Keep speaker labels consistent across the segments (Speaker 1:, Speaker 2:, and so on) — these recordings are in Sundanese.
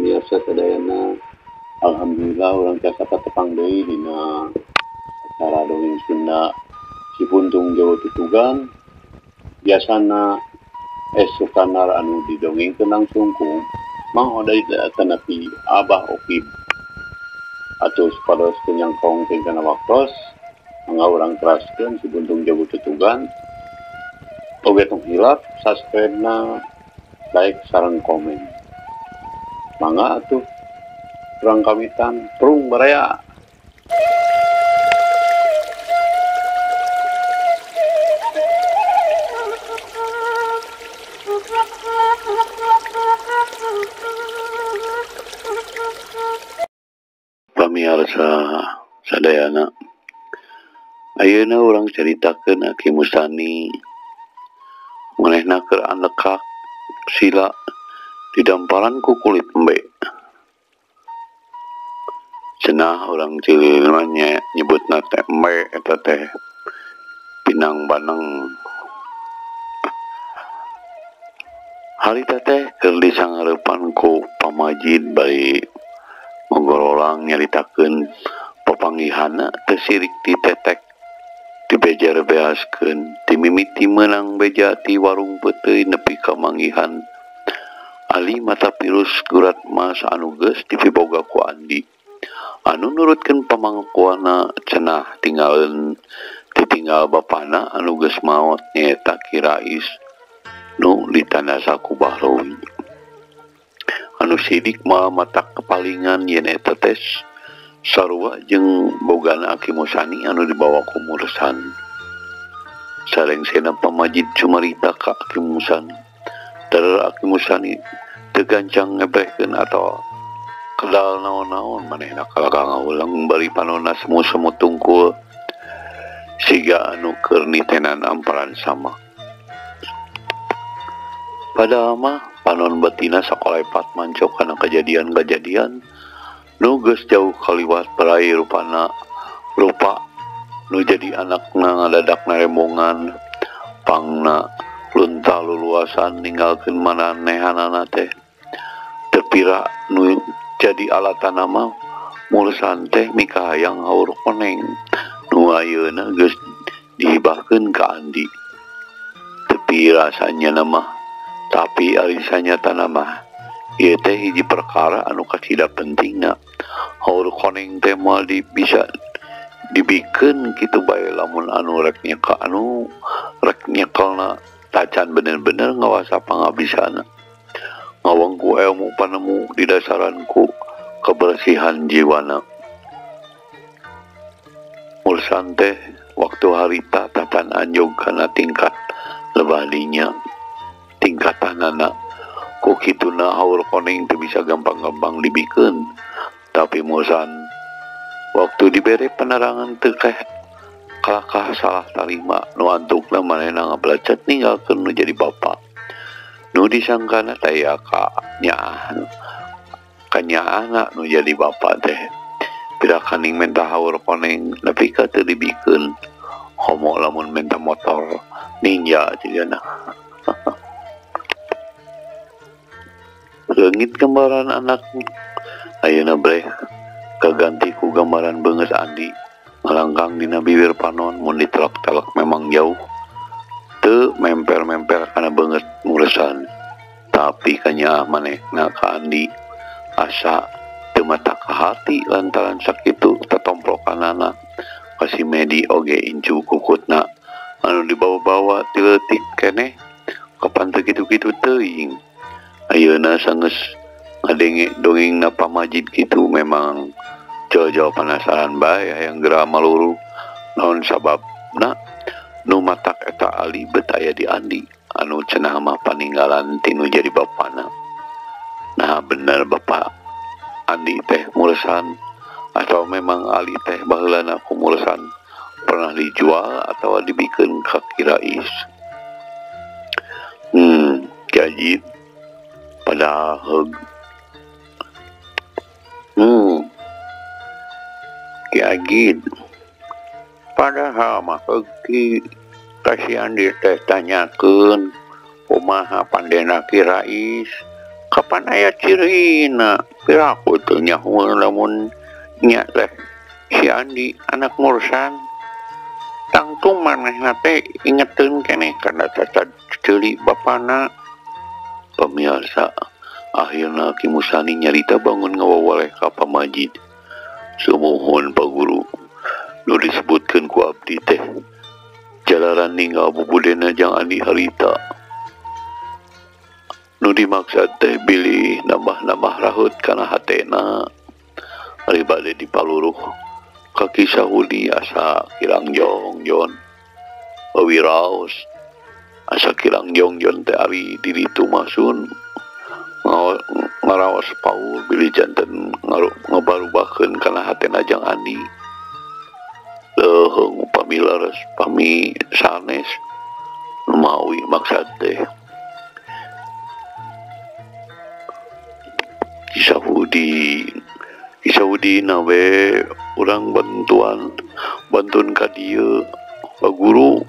Speaker 1: Pamiarsa sadayana. Alhamdulillah urang tiasa patepang deui dina acara dongeng Sunda Si Puntung Jawa Tutugan. Biasana Es Sukanar anu didongengkeun langsung ku Mang Oday atanapi Abah Okib. Atuh supados teu nyangkong tingkana waktos, mangga urang teraskeun Si Puntung Jawa Tutugan. Oge tong hilap subscribe-na, like sareng komen. Mangga atuh urang kawitan prung baraya. Pamiarsa sadayana, ayeuna urang caritakeun Aki Musani manehna keur anekak sila didamparan ku kulit embe. Cenah urang Cililin mah nyebutna teh embe eta teh pinang baneng. Harita teh keur disangareupan ku pamajid bari ngogorolang nyaritakeun papanggihanna teu sirik ditetek dibejer beaskeun timimiti meunang beja ti warung peuteuy nepi ka manggihan Ali mata pirus gurat mas anu geus dipiboga ku Andi anu nurutkeun pamangkuana. Cenah tinggalin ditinggal bapana anu geus maot nyaeta Ki Rais nu ditandasa ku Bahrowi anu sidik mah matak kepalingan yen eta teh sarua jeung bogana Aki Musani anu dibawa ku Mursan. Sarengsena pamajid cumarita ka Aki Musani. Ter Aki Musani teu gancang ngebrehkeun atawa kedal naon-naon manehna kalakah ngaulang bari panonna semu-semu tungkul siga anu keur nitenan amparan sama. Padahal mah panon betina sakolepat mancok kana kejadian-kejadian nu geus jauh kaliwat berai rupana rupa nu jadi anakna ngadadak narembongan pangna lunta luluasan ninggalkeun maranehanana teh. Teu pira nu jadi alatana mah Mursan teh mikahayang haur koneng nu ayeuna geus dihibahkeun ka Andi. Teu pira sanyana mah, tapi ari sanyatana mah ieu teh hiji perkara anu kacida pentingna. Haur koneng teh moal bisa dibikeun kitu bae lamun anu rek nyeka anu rek nyekelna tacan bener-bener ngawasa pangabisana. Ngawengku ilmu panemu didasaran ku kebersihan jiwana. Mursan teh waktu harita tacan anjog kana tingkat lebah dinya tingkatanana. Ku kituna haur koneng teu bisa gampang-gampang dibikeun. Tapi Mursan waktu dibere penerangan teu keh kalakah salah tarima nu antukna manehna ngablecet ninggalkeun nu jadi bapa. Nu disangkana teh ka nyaah kanyaahna nu jadi bapa teh. Pira kaning menta haur koneng nepi ka teu dibikeun. Homo lamun menta motor ninja jigana. Leungit gambaran anak ayeuna breh kaganti ku gambaran beungeut Andi ngalangkang dina bibir panon mun ditelak-telak memang jauh teu memper-memper kana beungeut Mursan. Tapi kanyaah manehna ka Andi asa teu mata ka hati lantaran sakitu tetomprokanana ka si Medi oge incu kukutna anu dibawa-bawa ti leutik keneh kapan teu kitu-kitu teuing. Ayeuna sanggeus ngadenge dongengna pamajid kitu memang jauh-jauh penasaran bae hayang geura maluru naon sababna nu matak eta Ali bet aya di Andi anu cenah mah paninggalan tinu jadi bapana. Nah bener bapak Andi teh Mursan atau memang Ali teh baheulana ku Mursan pernah dijual atau dibikeun ka Ki Rais. Jadi padahal Ki Agid padahal mah ki kasihan Andi teh tanyakeun kumaha pandena Ki Rais. Apan aya cirina piraku teu nyaho lamun nya teh si Andi anak Mursan. Tangtu manehna teh ingeteun keneh kana cacat ceuli bapana. Pamiarsa, akhirna Ki Musani nyarita bangun ngawawaleh ka pamajid. Sumuhun Pak Guru, nu disebutkeun ku abdi teh jalaran ninggal bubudena jang Andi harita. Nu dimaksud teh bilih nambah-nambah raheut kana hatena. Ari bade dipaluruh ka Ki Sahudi asa kirang jongjon. Wiraos asa kirang jongjon teh ari di ditu mah sun ngaraos paur bilih janten ngabarubahkeun kana hatena jang Andi. Leuheung upami leres pami sanes nu mawi maksad teh. Ki Sahudi na we urang bantuan bantun ka dieu Pak Guru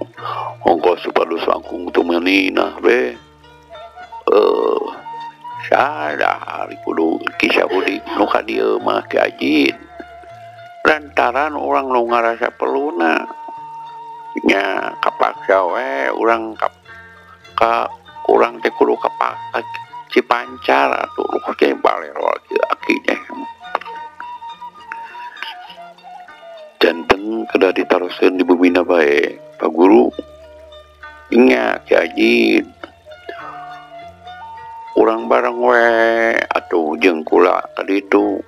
Speaker 1: ongkos supados langkung tumaninah we. Sadar kudu Ki Sahudi nu ka dieu mah Ki Ajid lantaran urang nu ngarasa perluna nya kapaksa we urang ka urang teh kudu kapaksa Cipancar atuh lu teh balerol kieu aki teh. Janten kedah ditaroskeun di bumina bae Pak Guru. Nya Ki Ajid urang bareng we atuh jeung kula ka ditu.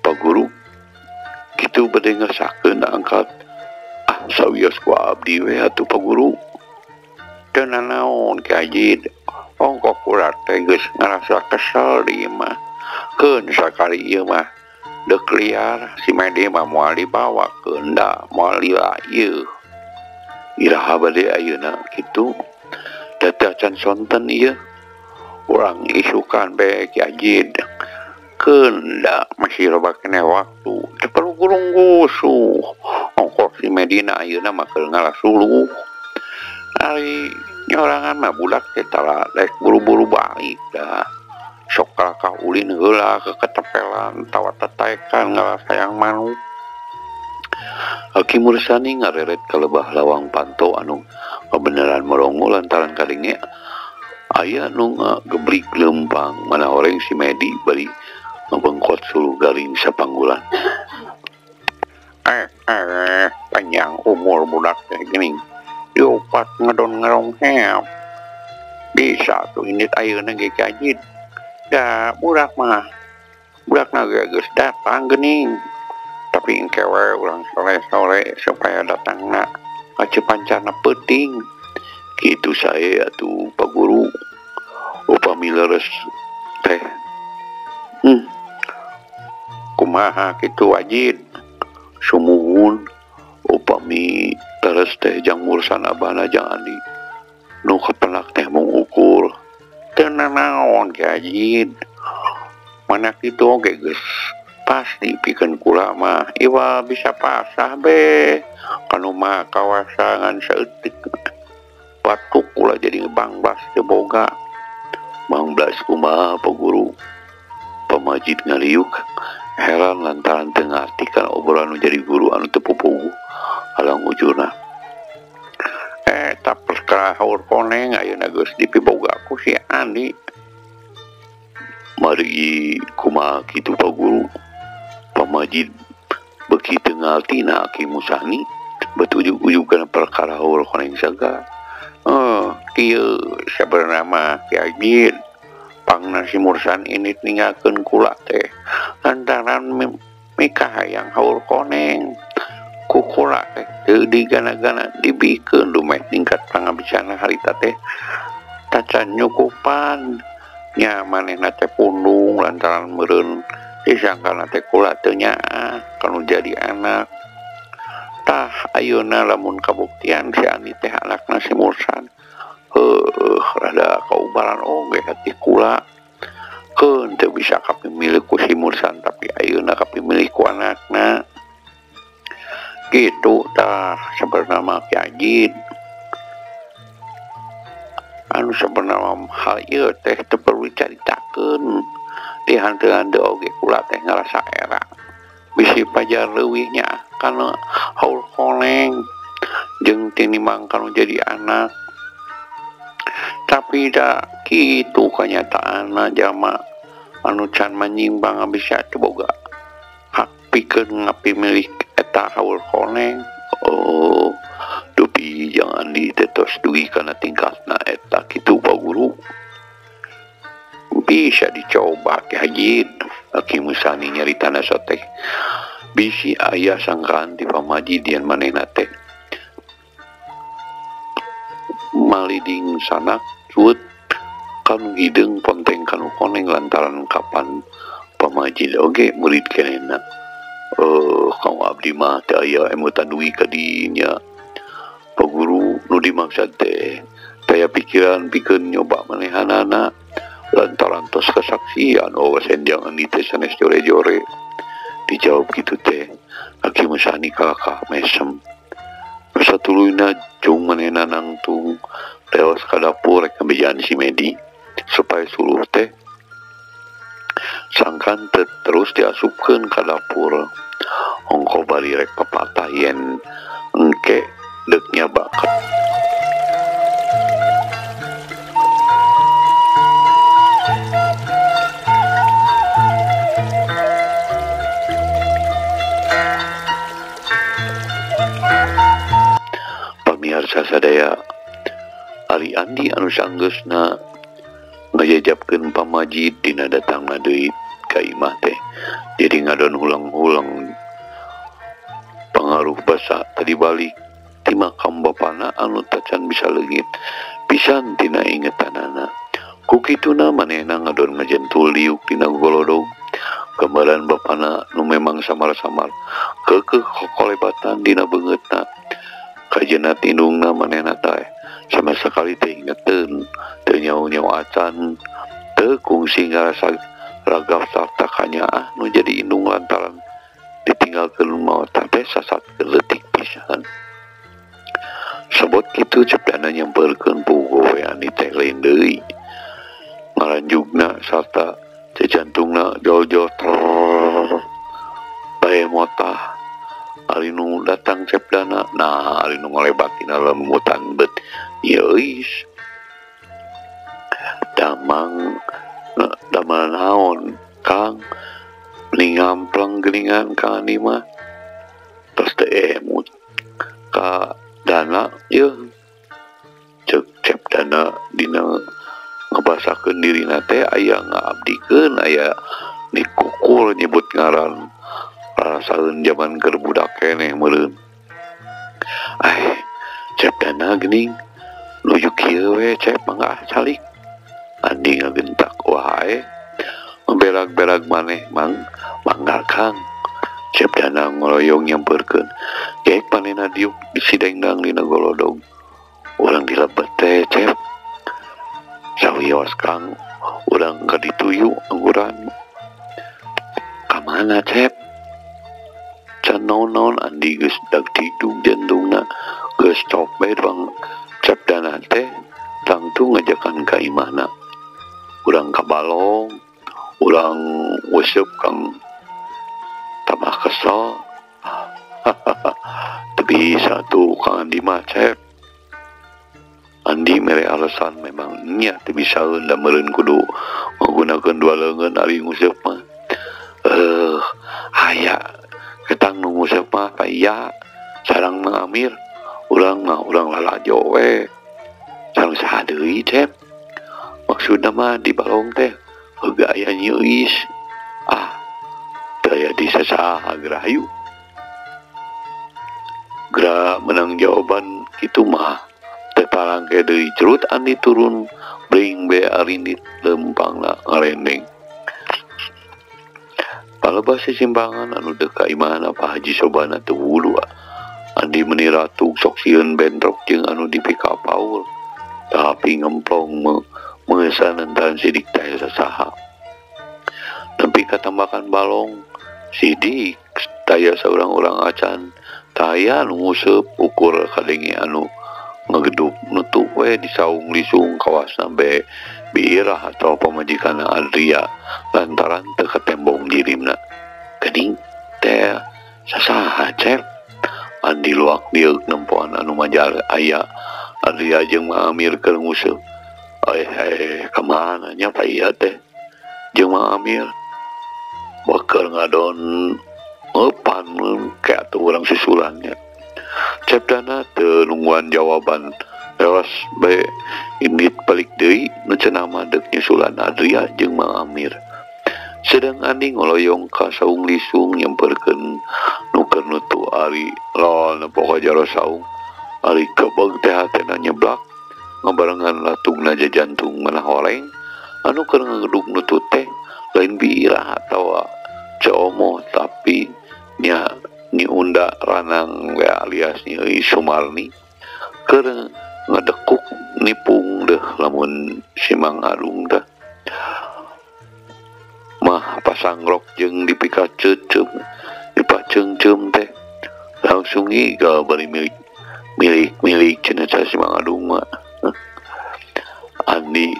Speaker 1: Pak Guru kitu bade ngesakeun angkat ah sawios ku abdi we atuh Pak Guru. Teu nanaon Ki Ajid ongkoh kula teh geus ngarasa kesel di ieu mah. Keun sakali ieu mah deuk liar si Medi mah moal dibawa keun da moal lila ieu. Iraha bade ayeuna kitu da teh acan sonten ieu. Urang isukan bae Ki Ajid. Keun da masih loba keneh waktu teu perlu gurunggusuh. Ongkoh si Medina ayeuna mah keur ngalasuluh. Ari nyorangan mah budak teh tara rek buru-buru balik dah. Sok kalakah ulin heula keketepelan tawa tataekan ngarasayang manuk. Aki Mursani ngareret ka lebah lawang panto anu kabeneran merongo lantaran kadenge aya nu ngageblik leumpang mana horeng si Medi bari ngabengkot suluh garing sapanggulan. Panjang umur budak teh geuning. Diopat ngedon ngerongheap. Bisa tuh indit ayeuna ge Ki Ajid. Da budak mah budakna ge geus datang geuning. Tapi engke we urang sore-sore supaya datangna ka Cipancarna peuting. Kitu sae atuh Pak Guru. Upami leres teh. Kumaha kitu Ajid? Sumuhun upami leres teh jang Mursan abahna jang Andi nu kapenak teh mung ukur. Teu nanaon Ki Ajid. Mana kitu oge geus pasti pikeun kula mah iwal bisa pasah be. Kanu mah kawasa ngan saeutik. Batuk kula jadi bangblas teu boga. Bangblas kumaha Pak Guru? Pamajid ngaliuk heran lantaran teu ngarti kana obrolan nu jadi guru anu teu pupuguh halang ujurna. Eta perkara haur koneng ayeuna geus dipiboga ku si Andi. Mari kumaha kitu Pak Guru? Pamajid beuki teu ngartina Ki Musani bet ujug-ujug kana perkara haur koneng sagala. Kieu sabenerna mah Ki Ajid pangna si Mursan ini ninggalkeun kula teh lantaran mikahayang haur koneng. Ku kula teh teu digana-gana dibikeun dumeh tingkat pangabisana harita teh tacan nyukupan. Nya manehna teh pundung lantaran meureun disangkana teh kula teu nyaah kanu jadi anak. Tah ayeuna lamun kabuktian si Andi teh anakna si Mursan, heuh rada kaubaran oge hati kula. Keun teu bisa kapimilih ku si Mursan tapi ayeuna kapimilih ku anakna. Kitu tah sabenerna mah Ki Ajid. Anu sabenerna hal ieu teh teu perlu dicaritakeun. Dihanteu-hanteu oge kula teh ngarasa era. Bisi pajar leuwih nya kana haul koneng jeung tinimbang kanu jadi anak. Tapi da kitu kanyataanna jalma anu can manyimbang bisa teu boga hak pikeun ngapimilih eta haul koneng. Oh, dupi jangan ditetos dugi kana tingkatna eta kitu Pak Guru. Bisa dicoba Ki Haji. Aki Musani nyaritana soteh. Bisi aya sangkaan ti pamajid yen manehna teh maliding sanak cuet kanu hideung ponteng kanu koneng lantaran kapan pamajid oge murid kenehna. Kang abdi mah teu aya emutan dugi ka dinya. Pak Guru nu dimaksud teh taya pikiran pikeun nyoba manehanana lantaran tos kesaksian oh senjang andi teh sanes jore-jore. Dijawab kitu teh Aki Musani kakak mesem. Satuluyna jung manehna nangtung leos ka dapur rek ngabejaan si Medi supaya suluh teh sangkan terus diasupkeun ka dapur. Ongko bari rek papatah yen engke deuk nyabakeun. Pamiarsa sadaya, ari Andi anu sanggeusna ngajajabkeun pamajid dina datangna deui ka imah teh jadi ngadon hulang-hulang pangaruh basa tadi balik ti makam bapana anu tacan bisa leungit pisan tina ingetanana. Ku kituna manehna ngadon ngajentul liuk dina golodog gambaran bapana nu memang samar-samar keukeuh kokolebatan dina beungeutna. Kajenat indungna manehna teh sama sekali teu ingeteun, teu nyaho-nyaho acan, teu kungsi ngarasa ragaf sarta kanyaah nu jadi indung lantaran ditinggalkeun maot teh sasat leutik pisan. Sebot kitu cepdana nyamperkeun puguh we Andi teh lain deui. Ngaranjugna sarta jantungna jol-jol trrrr bae motah. Ari nu datang cepdana, nah ari nu ngolebat dina lemutan bet yeuis. Damang damang naon Kang meni ngamplang geuningan Kang Andi mah. Tos teu emut ka dana yeuh. Ceuk cepdana dina ngabasakeun dirina teh aya ngaabdikeun aya dikukur nyebut ngaran rasaeun jaman keur budak keneh meureun. Ai cep dana geuning nuju kieu we cep mangga calik. Andi ngagentak wae memberak-berak maneh mang mangga Kang. Cep dana ngoloyong nyamperkeun geek manehna diuk disidengdang dina golodog. Urang dilebet teh cep. Sawios Kang urang ka dituyu angguran. Ka mana cep? Can naon-naon Andi geus dagdidug jantungna geus copet bang cep dana teh tangtu ngajakan ka imahna. Urang ka balong, urang useup Kang tambah kesel. Teu bisa tuh Kang Andi mah cep. Andi mere alasan memang nya teu bisaeun da meureun kudu ngagunakeun dua leungeun ari nguseup mah. Aya ketang nu nguseup mah paya sareng Mang Amir urang mah urang lalajo we. Sareng saha deui cep? Maksudna mah di balong teh heuga aya nyeuis. Ah, teu aya di sasaha geura hayu. Geura menang jawaban kitu mah teu tarangke deui curut Andi turun bring be arindit lempangna ngarendeng. Palebah sisimpangan anu deuk ka imahna Pak Haji Sobana teu wulu. Andi meni ratuk sok sieun bentrok jeung anu dipika Paul. Tapi ngemplong mengesan entan sidik teh sasaha. Nepi ka tambakan balong sidik taya saurang-urang acan taya nu nguseup ukur kadenge anu Ngageduk nutu we di saung lisung kawasna be biirah atau pamajikan Adria lantaran teu katembong jirimna. Geuning teh sasaha Cep? Andi luak dieuk nempoan anu majar aya Adria jeung Mang Amir keur nguseuh. Ka mana nya pa ieu teh jeung Mang Amir bakal ngadon eupan ke atuh urang susulannya. Cep Dana teu nungguan jawaban lewas bae indit balik deui nu cenah mah deuk nyusulan Adria jeung Mang Amir. Sedang Andi ngoloyong ka saung lisung nyamperkeun nu keur nutu ari lol nempo ka jero saung. Ari kebeg teh hatena nyeblak ngabarengan latungna jajantung manah horeng anu keur ngageduk nutu teh lain biirah atawa Ceomoh tapi nya Nyi Unda Ranang we alias Nyi Sumarni keur ngadekuk nipung deh lamun si Mang Adung teh mah pasangrok jeung dipikaceuceum dipaceungceum teh langsung igal bari milik milik milik cenah si Mang Adung mah. Andi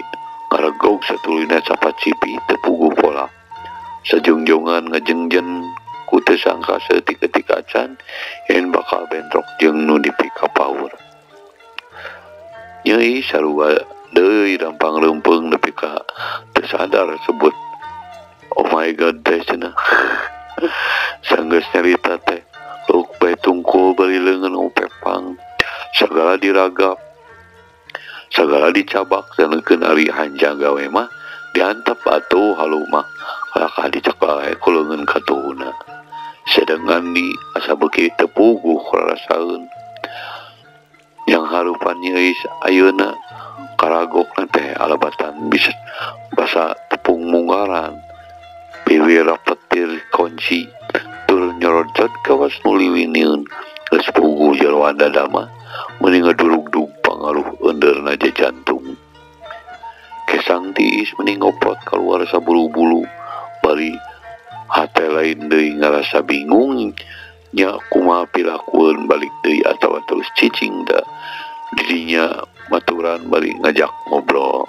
Speaker 1: ngaregog satuluyna capacipi teu puguh pola sajungjongan ngajengjen ku teu sangka saeutik-eutik acan yen bakal bentrok jeung nu dipikapaur. Nyai sarua deui rampang reumpeung nepi ka teu sadar sebut oh my god teh cenah. Sanggeus nyarita teh luk bae tungkul bari leungeun opepang sagala diragap sagala dicabak saneukeun ari hanjang gawe mah diantep atuh halu mah kalakah dicekal ku leungeun katuhuna. Sedang Andi asa beuki teu puguh rarasaeun yang harupan Nyi Euis ayeuna karagokna teh alabatan bisa basa tepung munggaran biwir petir kunci tur nyorocot kawas nu liwinieun geus puguh jeroan dada mah meuni ngadurugdug pangaruh eundeurna jantung. Kesang tiis meuni ngopot kaluar sabulu-bulu bari hate lain deui ngarasa bingung nya kumaha pilakueun balik deui atawa terus cicing da didinya maturan bari ngajak ngobrol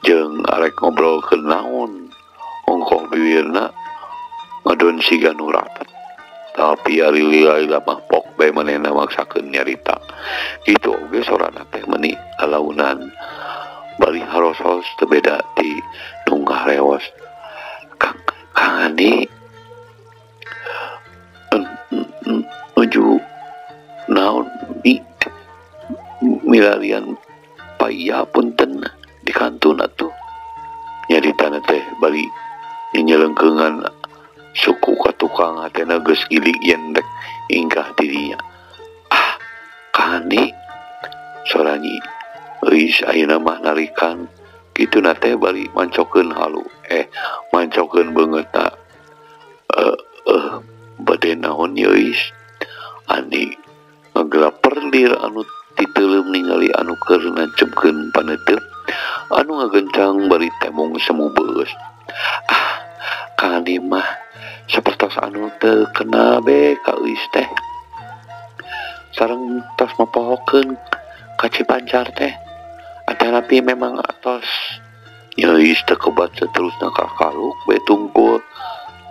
Speaker 1: jeung arek ngobrol keur naon ongkoh biwirna ngadon siga nu rapat tapi ari lila mah pok bae manehna maksakeun nyarita kitu oge sorana teh meuni alaunan bari harosos teu beda ti nu ngareos. Kang Andi nuju naon mi milarian paya punten di kantun atuh nyaritana teh bari nyelengkeungan suku ka tukang hatena geus gilig yen rek ingkah dirinya. Ah Kang Andi sora Nyi Euis ayeuna mah narikan kitu na teh bari mancokeun halu mancokeun beungeutna bade naon Nyi Euis. Andi ngagelap perlir anu titeuleum ningali anu keur nancepkeun paneuteub anu ngagencang bari temong semu beus. Ah Kang Andi mah sapertos anu teu kena be ka Euis teh sareng tos mapohokeun ka Cipancar teh atanapi memang atos Nyi Euis teu kebat saterusna kakaluk be tungkul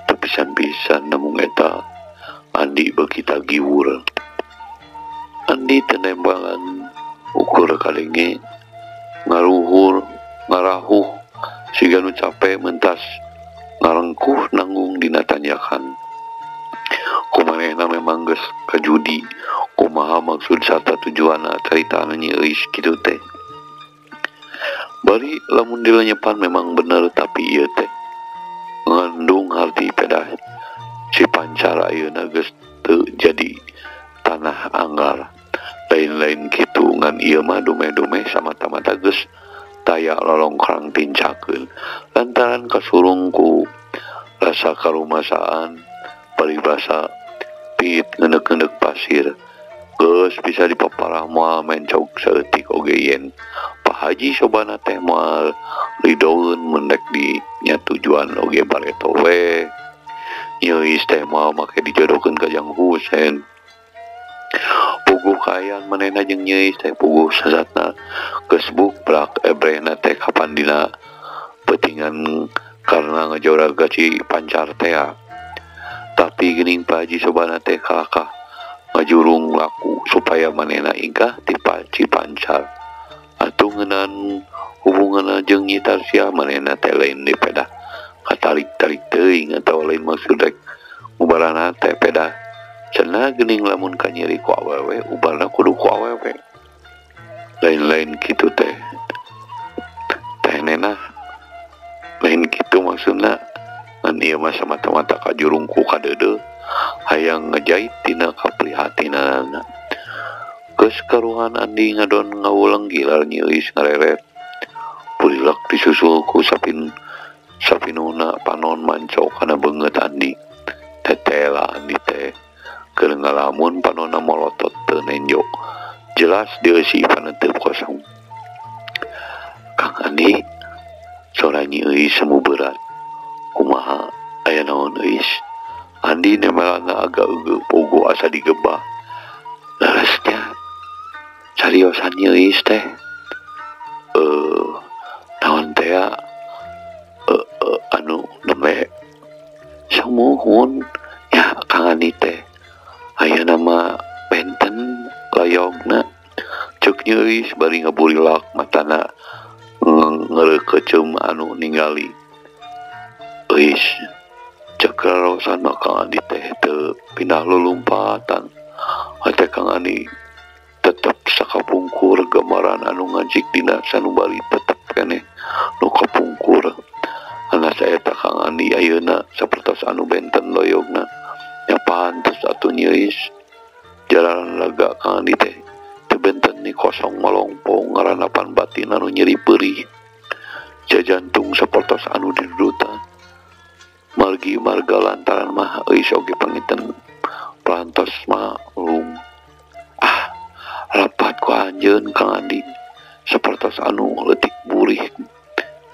Speaker 1: teu pisan-pisan namung eta Andi beuki tagiwur. Andi teu nembalan ukur kalenge ngaruhur ngarahuh siga nu cape mentas ngarengkuh nanggung dina tanyakan. Kumanehna memang geus kajudi kumaha maksud sarta tujuanna caritana Nyi Euis kitu teh. Bari lamun dilenyepan memang bener tapi ieu teh ngandung harti pedah Cipancar ayeuna geus teu jadi tanah anggar. Lain-lain kitu ngan ieu mah dumeh-dumeh samata-mata geus taya lolongkrang tincakeun lantaran kasurung ku rasa karumasaan paribasa pit ngenek-ngenek pasir geus bisa dipaparah moal mencog saeutik oge yen Pak Haji sobana teh moal ridoeun mendek di nya tujuan oge bareto we. Nyi Euis teh moal make dijodohkeun ka Jang Husen. Puguh Puguh kaayaan manehna jeung Nyi Euis teh puguh sasatna geus bukbrak ebrehna teh kapan dina peutingan karena ngajora Cipancar teh. Tapi geuning Pak Haji Sobana teh kalakah ngajurung laku supaya manehna ingkah ti Cipancar. Atuh ngeunaan hubunganna jeung Nyi Tarsiah manehna teh lain dipedah katarik-tarik teuing atawa lain maksud rek ngubarana teh pedah. Cenah geuning lamun kanyeri ku awewe ubarna kudu ku awewe. Lain-lain kitu teh. Teh nenah lain kitu maksudna ngan ieu mah samata-mata kajurung ku kadeudeuh hayang ngejait tina kaprihatinanana. Geus karuhan Andi ngadon ngawuleng gilar Nyi Euis ngareret. Purilak disusul ku sapinuna panon manco kana beungeut Andi. Tetela Andi teh keur ngalamun panonna molotot teu nenjo. Jelas dieusi paneteup kosong. Kang Andi, sora Nyi Euis semu berat. Kumaha aya naon Euis? Andi nemelana agak eugeuk pogo asa digebah. Leresnya cariosan Nyi Euis teh. Naon teh anu nembe sumuhun ya Kang Andi teh. Ayeuna mah benten layogna ceuk Nyi Euis bari ngaburilak matana ngeureukeum anu ningali. Euis ceuk raraosan mah Kang Andi teh teu pindah lulumpatan. Hate Kang Andi tetep sakapungkur gambaran anu ngajik dina sanubari tetep keneh nu kapungkur. Anas eta Kang Andi ayeuna sapertos anu benten loyogna. Nya pantes atuh Nyi Euis jalaran laga Kang Andi teh teu benten ni kosong malongpong ngaranapan batin anu nyeri peurih. Jajantung sapertos anu didudutan. Margi marga lantaran mah Euis oge panginten parantos maklum. Ah, rapat ku anjeun Kang Andi sapertos anu leutik burih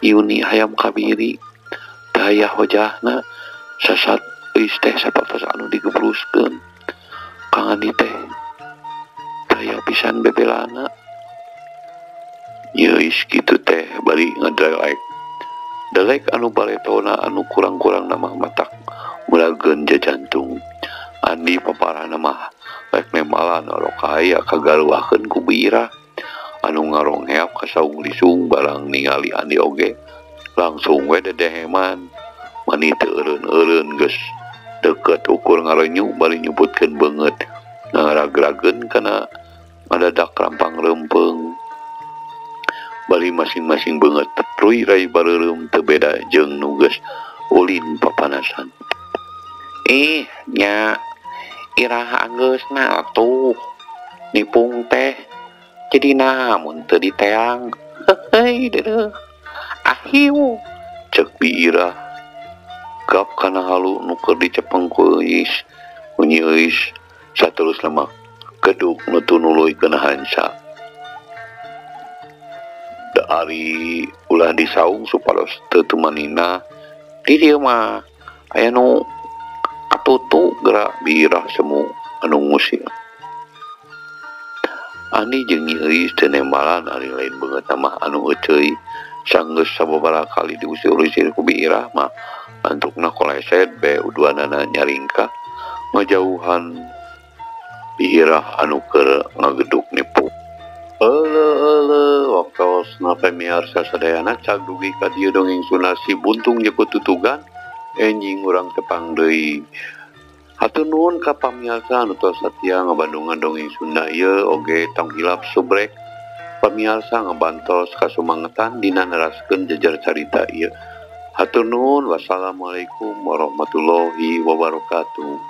Speaker 1: iuni hayam kabiri. Daya wajahna sasat Euis teh sapertos anu digebruskeun. Kang Andi teh daya pisan bebelana. Nyi Euis kitu teh bari ngadelek. Delek anu baretona anu kurang-kurang mah matak mulageun jajantung. Andi paparahna mah rek nemalan orok aya kagaruahkeun ku Bi Irah. Anu ngarongheap ka saung lisung barang ningali Andi oge langsung we dedeheman. Mani teu eureun-eureun geus deukeut ukur ngarenyu bari nyebutkeun beungeut ngaragrageun kana ngadadak rampang reumpeung. Bari masing-masing beungeut tetruy rai bareureum teu beda jeung nu geus ulin papanasan. Ih nya iraha anggeusna atuh nipung teh jadi namun teu diteang. Heuy deudeuh ahiu ceuk Bi Irah. Gap kana halu nu keur dicepeng ku Euis. Ku Nyi Euis saterusna mah geduk nu tunuluy hansa. Da ari ulah disaung supados teu tumanina. Di dieu mah aya nu katutu gerak Bi Irah semu anu ngusir. Andi jeung Nyi Euis teu nembalan ari lain beungeut mah anu euceuy. Sanggeus sababaraha kali diusir-usir ku Bi Irah mah antukna koleset be uduanana nyaringkah ngajauhan Bi Irah anu keur ngageduk nipu. Euleuh euleuh waktosna pamiarsa sadayana cag dugi ka dieu dongeng Sunda Si Buntung Jeko Tutugan enjing urang tepang deui. Hatur nuhun ka pamiarsa anu tos satia ngabandungan dongeng Sunda ieu oge tong hilap subrek. Pamiarsa ngabantos kasumangetan dina neraskeun jejer carita ieu. Hatur nuhun, wassalamualaikum warahmatullahi wabarakatuh.